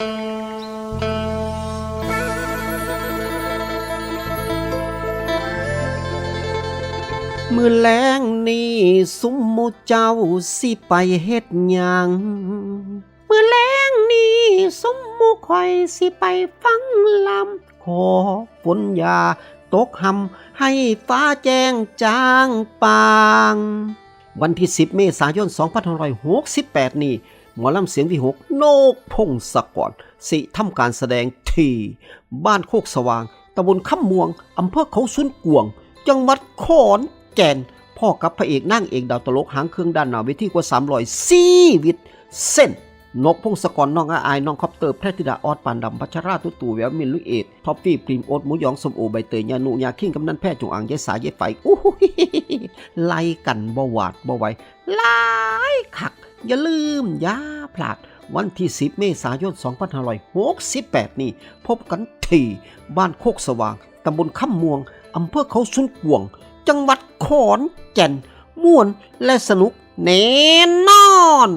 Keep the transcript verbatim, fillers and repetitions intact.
มื้อแลงนี้ซุมหมู่เจ้าสิไปเฮ็ดหยัง มื้อแลงนี้ซุมหมู่ข้อยสิไปฟังลำ ขอฝนอย่าตกหำ ให้ฟ้าแจ้งจ่างป่าง วันที่สิบเมษายนสองพันห้าร้อยหกสิบแปดนี้ หมอลำเสียงวิหก นกพงศกร สิทำการแสดงที่บ้านโคกสว่าง ตำบลคำม่วง อำเภอเขาสุนกวาง จังหวัดขอนแก่น พ้อกับพระเอกนางเอกดาวตลกหางเครื่องด้านหน้าเวทีกว่าสามร้อยชีวิต เช่น นกพงศกร น้องอาอาย น้องคอปเตอร์ แพรธิดา ออส ปานดำ พัชรา ตุ๊ตู่ แวว มิล ลุยเอด ท็อฟฟี่ พริม โอ๊ต หมูหยอง ส้มโอ ใบเตย ยานุ ยาคิง กำนันแพทย์ จงอาง ยายสา ยายไฝ อู้หู ไล่กันบ่หวาดบ่ไหว หลายคัก อย่าลืม อย่าพลาด วันที่สิบเมษายนสองพันห้าร้อยหกสิบแปดนี้ พบกันที่บ้านโคกสว่าง ตำบลคำม่วง อำเภอเขาสุนกวาง จังหวัดขอนแก่น ม่วนและสนุกแน่นอน